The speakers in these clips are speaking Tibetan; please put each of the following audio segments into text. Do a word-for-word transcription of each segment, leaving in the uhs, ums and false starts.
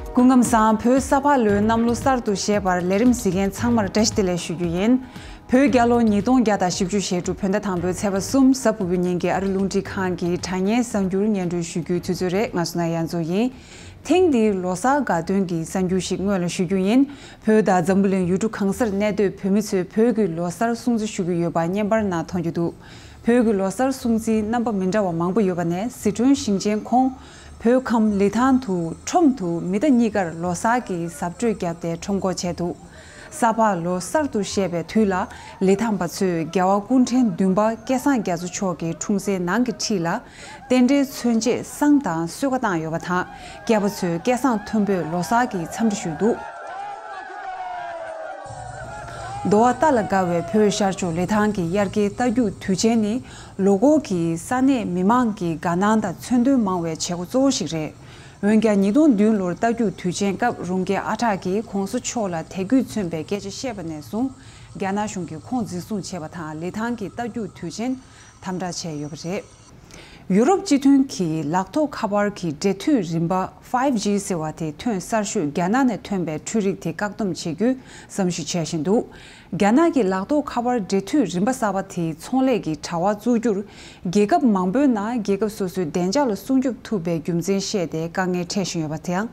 སྐུ་ཁམས་བཟང་། བོད་ས་ཕག་ལོའི་གནམ་ལོ་གསར་དུ་བཞད་པར་ལས་རིམ་གཟིགས་མཁན་ཚང་མར་བཀྲ་ཤིས་བདེ་ལེགས་ཞུ་རྒྱུ་ཡིན། བོད་རྒྱལ་ལོ་ཉིས་སྟོང་བརྒྱ་དང་བཞི་བཅུ་ཞེ་དྲུག་བོད་ཟླ་དང་པོའི་ཚེས་པ་གསུམ་གཟའ་ཕུར་བུའི་ཉིན་གྱི་ཨ་རི་རླུང་འཕྲིན་ཁང་གི་དྲ་བརྙན་གསར་འགྱུར་སྙན་སྒྲོན་ཞུ་རྒྱུའི་དུས་ཚོད་རེད། ང་བསོད་ནམས་དབྱངས་མཚོ་ཡིན། ཐེངས་འདིའི་ལོ་གསར་དགའ་སྟོན་གྱི་གསར་འགྱུར་ཞིག་སྔོན་ལ་ཞུ་རྒྱུ་ཡིན། བོད་དང་འཛམ་བུ་གླིང་ཡུལ་གྲུ་གང་སར་གནས་སྡོད་བོད་མི་ཚོས་བོད་ཀྱི་ལོ་གསར་སྲུང་བརྩི་ཞུ་གི་ཡོད་པ་བརྙན་པར་ནང་མཐོང་རྒྱུ་འདུག་བོད་ཀྱི་ལོ་གསར་སྲུང་བརྩིའི་རྣམ་པ་མི་འདྲ་བ་མང་པོ་ཡོད་པ་ནས་ཟི་ཁྲོན་ཞིང་ཆེན་ཁོངས་བོད་ཁམས་ལི་ཐང་དུ་ཁྲོམ་དུ་མི་ཟླ་གཉིས་ཀར་ལོ་གསར་གྱི་གཟབ་སྤྲོས་བརྒྱབ་སྟེ་ཁྲོམ་སྐོར་བྱས་འདུག་ས་ཕག་ལོ་གསར་དུ་བཞད་པའི་དུས་ལ་ལི་ཐང་པ་ཚོས་རྒྱལ་བ་སྐུ་ཕྲེང་བདུན་པ་སྐལ་བཟང་རྒྱ་མཚོ་མཆོག་གི་འཁྲུངས་སའི་ནང་གི་འཁྲིས་ལ་རྟེན་འབྲེལ་མཚོན་ཆེད་བསང་དང་གསོལ་ཁ་བཏང་ཡོད་པ་དང་། སྐྱེས་པ་ཚོས་སྐལ་བཟང་མཐོན་པོས་ལོ་གསར་གྱི་འཚམས་འདྲི་ཞུས་འདུག་འདོ་བ་རྟ་ལ་དགའ་བའི་བོད་ཤར་ཕྱོགས་ལི་ཐང་གི་དབྱར་ཁའི་རྟ་རྒྱུག་དུས་ཆེན་ནི་ལོ་འཁོར་གྱི་ས་གནས་མི་མང་གི་དགའ་སྣང་དང་མཚོན་དོན་མང་བའི་བྱེད་སྒོ་གཙོ་བོ་ཞིག་རེད། འོན་ཀྱང་ཉིས་སྟོང་བདུན་ལོར་རྟ་རྒྱུག་དུས་ཆེན་སྐབས་རུང་རྒྱས་ཨ་གྲགས་ཀྱིས་གོང་ས་མཆོག་ལ་དད་གུས་མཚོན་པའི་སྐད་ཆ་བཤད་པ་ནས་བཟུང་རྒྱ་ནག་གཞུང་གིས་ཁོང་འཛིན་བཟུང་བྱས་པ་དང་ལི་ཐང་གི་རྟ་རྒྱུག་དུས་ཆེན་དམ་དྲག་བྱས་ཡོད་པ་རེད། ཡུ་རོབ་སྤྱི་མཐུན་གྱིས་ལག་ཐོགས་ཁ་པར་གྱི་འབྲེལ་མཐུད་རིམ་པ་ཕའིབ་ཇི་ཟེར་བ་དེ་ཐོན་གསར་ཤོས་རྒྱ་ནག་ནས་ཐོན་པའི་འཕྲུལ་རིག་དེ་བཀག་སྡོམ་བྱེད་རྒྱུའི་བསམ་གཞིག་བྱེད་བཞིན་འདུག་རྒྱ་ནག་གི་ལག་ཐོགས་ཁ་པར་འབྲེལ་མཐུད་རིམ་པ་གསར་པ་དེའི་ཚོང་ལས་ཀྱི་དྲ་བ་བཙུགས་རྒྱུར་རྒྱལ་ཁབ་མང་པོའི་ནང་རྒྱལ་ཁབ་སོ་སོའི་བདེ་འཇགས་ལ་སྲུང་སྐྱོབ་ཐུབ་པའི་རྒྱུ་མཚན་བཤད་དེ་དཀའ་ངལ་འཕྲད་བཞིན་ཡོད་པ་དེའང་།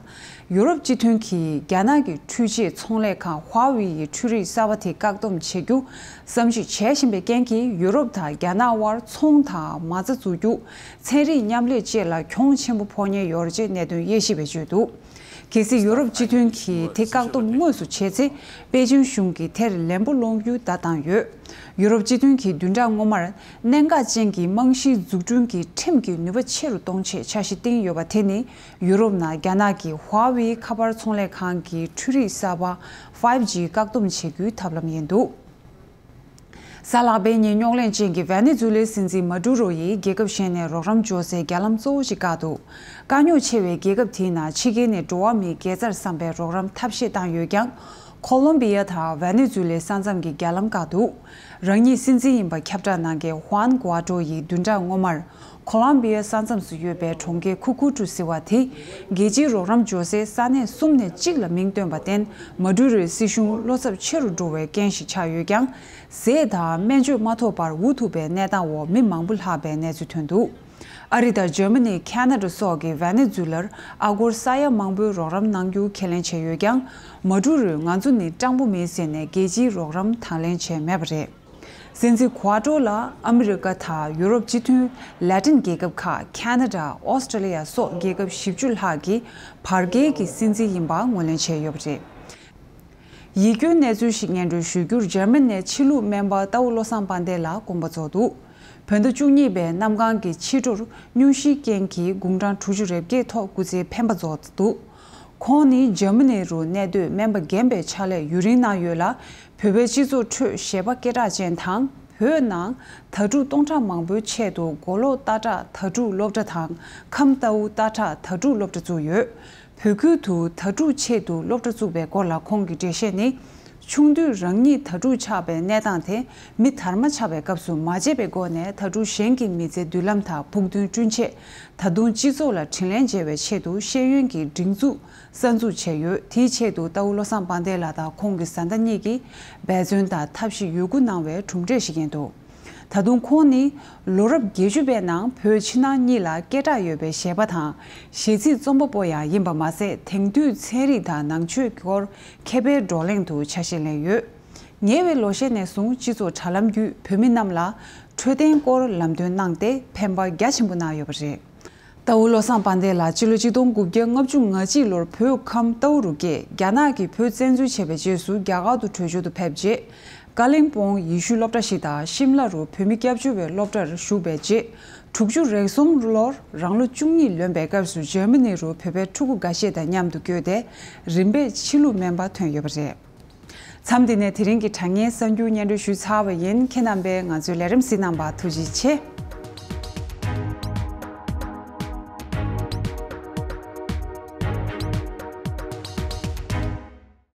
ཡུ་རོབ་སྤྱི་མཐུན་གྱིས་རྒྱ་ནག་གི་འཕྲུལ་ཆས་ཚོང་ལས་ཁང་ཧྭ་ཝེ་ཡི་འཕྲུལ་རིག་གསར་པ་དེ་བཀག་སྡོམ་བྱེད་རྒྱུ་བསམ་གཞིག་བྱེད་བཞིན་པའི་རྐྱེན་གྱིས་ཡུ་རོབ་དང་རྒྱ་ནག་དབར་ཚོང་དང་མ་རྩ་འཛུགས་རྒྱུ། ཚན་རིག་མཉམ་ལས་བཅས་ལ་གྱོང་ཆེན་པོ་ཕོག་ཉེན་ཡོད་རེད་ཅེས་གནད་དོན་དབྱེ་ཞིབ་པས་བརྗོད་འདུག་གལ་སྲིད་ཡུ་རོབ་སྤྱི་མཐུན་གྱིས་དེ་བཀག་སྡོམ་དངོས་སུ་བྱས་ཚེ་པེ་ཅིང་གཞུང་གིས་དེར་ལན་པོ་སློང་རྒྱུ་བརྡ་བཏང་ཡོད། ཡུ་རོབ་སྤྱི་མཐུན་གྱིས་བདུན་ཕྲག་སྔོན་མར་གནད་འགག་ཅན་གྱི་རྨང་གཞིའི་འཛུགས་སྐྲུན་གྱི་ཁྲིམས་ཀྱི་ནུས་པ་ཆེ་རུ་གཏོང་ཆེད་འཆར་གཞི་བཏིང་ཡོད་པ་དེ་ནི་ཡུ་རོབ་ནང་རྒྱ་ནག་གི་ཧྭ་ཝེ་ཁ་པར་ཚོང་ལས་ཁང་གི་འཕྲུལ་རིག་གསར་པ་ཕའིབ་ཇི་བཀག་སྡོམ་བྱེད་རྒྱུའི་ཐབས་ལམ་ཡིན་འདུག་གཟའ་ལྷག་པའི་ཉིན་རྙོག་གླེང་ཅན་གྱི་ཝེ་ནེ་ཛུ་ལའི་སྲིད་འཛིན་མ་ཌུ་རོ་ཡིས་རྒྱལ་ཁབ་གཞན་ནས་རོགས་རམ་འབྱོར་སའི་རྒྱ་ལམ་གཙོ་བོ་ཞིག་བཀག་འདུག་དཀའ་རྙོག་ཆེ་བའི་རྒྱལ་ཁབ་དེའི་ནང་ཕྱི་རྒྱལ་ནས་འགྲོ་བ་མིའི་དགེ་རྩར་བསམ་པའི་རོགས་རམ་ཐབས་ཤེས་བཏང་ཡོད་ཀྱང་། ཁོ་ལོམ་བི་ཡ་དང་ཝེ་ནེ་ཛུ་ལའི་ས་མཚམས་ཀྱི་རྒྱ་ལམ་བཀག་འདུག་རང་ཉིད་སྲིད་འཛིན་ཡིན་པ་ཁྱབ་བསྒྲགས་གནང་མཁན་ཧུའན་གུ་ཨ་ཏྲོ་ཡིས་བདུན་ཕྲག་སྔོན་མར། ཁོ་ལོམ་བི་ཡ་ས་མཚམས་སུ་ཡོད་པའི་གྲོང་ཁྱེར་ཁུ་ཁུ་ཀྲུ་ཟེར་བ་དེ། རྒྱལ་སྤྱིའི་རོགས་རམ་འབྱོར་སའི་ས་གནས་གསུམ་ནས་གཅིག་ལ་མིང་བཏོན་པར་བརྟེན། མ་ཌུ་རོའི་སྲིད་གཞུང་བློ་འཚབ་ཆེ་རུ་འགྲོ་བའི་རྐྱེན་ཞིག་ཆགས་ཡོད་ཀྱང་། ཟས་དང་སྨན་བཅོས་མ་ཐོབ་པར་འུ་ཐུག་པའི་གནས་སྟངས་འོག་མི་མང་པོ་ལྷག་པའི་གནས་ཚུལ་ཐོན་འདུག་ཨ་རི་དང་འཇར་མ་ནི། ཁེ་ན་ཌ་སོགས་ཀྱིས་ཝེ་ནེ་ཛུ་ལར་ཨ་སྒོར་ས་ཡ་མང་པོའི་རོགས་རམ་གནང་རྒྱུ་ཁས་ལེན་བྱས་ཡོད་ཀྱང་། མ་ཌུ་རོས་ང་ཚོ་ནི་སྤྲང་པོ་མིན་ཟེར་ནས་རྒྱལ་སྤྱིའི་རོགས་རམ་དང་ལེན་བྱས་མེད་པ་རེད། སྲིད་འཛིན་གུ་ཨ་ཏྲོ་ལ་ཨ་མི་རི་ཀ་དང་ཡུ་རོབ་སྤྱི་མཐུན། ལེ་ཏིན་རྒྱལ་ཁབ་ཁག་ཁེ་ན་ཌ། ཨོ་སི་ཀྲི་ལི་ཡ་སོགས་རྒྱལ་ཁབ་བཞི་བཅུ་ལྷག་གིས་བར་བརྒལ་གྱི་སྲིད་འཛིན་ཡིན་པ་ངོས་ལེན་བྱས་ཡོད་པ་རེད། ཡིད་སྐྱོའི་གནས་ཚུལ་ཞིག་སྙན་སྒྲོན་ཞུ་རྒྱུར། འཇར་མ་ནིའི་ཕྱི་ལུགས་སྨན་པ་ཏའུ་བློ་བཟང་དཔལ་ལྡན་ལགས་དགོངས་པ་རྫོགས་འདུག་བོད་ཟླ་བཅུ་གཉིས་པའི་གནམ་གང་གི་ཕྱི་དྲོར་སྙུང་གཞིའི་རྐྱེན་གྱིས་དགུང་གྲངས་དྲུག་ཅུ་རེ་བརྒྱད་ཐོག་སྐུ་ཚེའི་འཕེན་པ་རྫོགས་འདུག་ཁོང་ནི་འཇར་མ་ནི་རུ་གནས་སྡོད་སྨན་པ་རྒན་པའི་ཕྱག་ལས་ཡུན་རིང་གནང་ཡོད་ལ། བོད་པའི་སྤྱི་ཚོགས་ཁྲོད་བཞེད་པ་སྐད་གྲགས་ཅན་དང་། བོད་ནང་དྭ་ཕྲུག་སྟོང་ཕྲག་མང་པོའི་ཆེད་དུ་མགོ་ལོག་སྟག་བྲག་དྭ་ཕྲུག་སློབ་གྲྭ་དང་། ཁམས་རྟའུ་སྟག་བྲག་དྭ་ཕྲུག་སློབ་གྲྭ་བཙུགས་ཡོད། བོད་ཁུལ་དུ་དྭ་ཕྲུག་ཆེད་དུ་སློབ་གྲྭ་བཙུགས་པའི་སྐོར་ལ་ཁོང་གི་འགྲེལ་བཤད་ནི། ཆུང་དུས་རང་ཉིད་དྭ་ཕྲུག་ཆགས་པའི་གནས་སྟངས་དེ་མི་དར་མ་ཆགས་པའི་སྐབས་སུ་མ་བརྗེད་པའི་སྒོ་ནས་དྭ་ཕྲུག་གཞན་གྱི་མི་ཚེའི་མདུན་ལམ་དང་ཕུགས་འདུན་བསྐྲུན་ཆེད། ད་དུང་སྤྱི་ཚོགས་ལ་དྲིན་ལན་འཇལ་བའི་ཆེད་དུ་ཤེས་ཡོན་གྱི་སྒྲིག་འཛུགས་གསར་འཛུགས་བྱས་ཡོད། དེའི་ཆེད་དུ་ཏའུ་བློ་བཟང་དཔལ་ལྡན་ལགས་དང་ཁོང་གི་བཟའ་ཟླ་གཉིས་ཀྱིས་འབད་བརྩོན་དང་ཐབས་ཤེས་ཡོད་རྒུ་གནང་བའི་གྲུབ་འབྲས་ཤིག་ཡིན་འདུག་ད་དུང་ཁོང་ནི་ལོ་རབས་བརྒྱད་ཅུ་པའི་ནང་བོད་ཕྱི་ནང་གཉིས་ལ་སྐད་གྲགས་ཡོད་པའི་གཞས་པ་དང་གཞས་ཚིག་རྩོམ་པ་པོ་ཡང་ཡིན་པ་མ་ཟད། དེང་དུས་ཚན་རིག་དང་ནང་ཆོས་སྐོར་མཁས་པའི་བགྲོ་གླེང་དུ་ཆ་ཤས་ལེན་ཡོད། ཉེ་བའི་ལོ་ཤས་ནས་བཟུང་སྤྱི་ཚོགས་དྲ་ལམ་བརྒྱུད་བོད་མི་རྣམས་ལ་འཕྲོད་བསྟེན་སྐོར་ལམ་སྟོན་གནང་སྟེ་ཕན་པ་རྒྱ་ཆེན་པོ་གནང་ཡོད་པ་རེད། ཏའུ་བློ་བཟང་དཔལ་ལྡན་ལགས་སྤྱི་ལོ་གཅིག་སྟོང་དགུ་བརྒྱ་ལྔ་བཅུ་ང་གཅིག་ལོར་བོད་ཁམས་ཏའུ་རུ་སྐྱེས། རྒྱ་ནག་གིས་བོད་བཙན་འཛུལ་བྱས་པའི་རྗེས་སུ་རྒྱ་གར་དུ་བྲོས་བྱོལ་དུ་ཕེབས་རྗེས། ཀ་ལིང་པོང་ཡེ་ཤུ་སློབ་གྲྭ་ཞིག་དང་ཤིམ་ལ་རུ་བོད་མི་སྐྱབས་བཅོལ་བའི་སློབ་གྲྭར་ཞུགས་པའི་རྗེས། དྲུག་ཅུ་རེ་གསུམ་ལོར་རང་ལོ་བཅུ་གཉིས་ལོན་པའི་སྐབས་སུ་འཇར་མ་ནི་རུ་བོད་པའི་ཕྲུ་གུ་འགའ་ཤས་དང་མཉམ་དུ་བསྐྱོད་དེ་རིམ་པས་ཕྱི་ལུགས་སྨན་པ་ཐོན་ཡོད་པ་རེད། མཚམས་འདི་ནས་དེ་རིང་གི་དྲ་བརྙན་གསར་འགྱུར་སྙན་སྒྲོན་ཞུས་ཚར་བ་ཡིན། ཁྱེད་རྣམ་པས་ང་ཚོའི་ལས་རིམ་གཟིགས་གནང་བར་ཐུགས་རྗེ་ཆེ།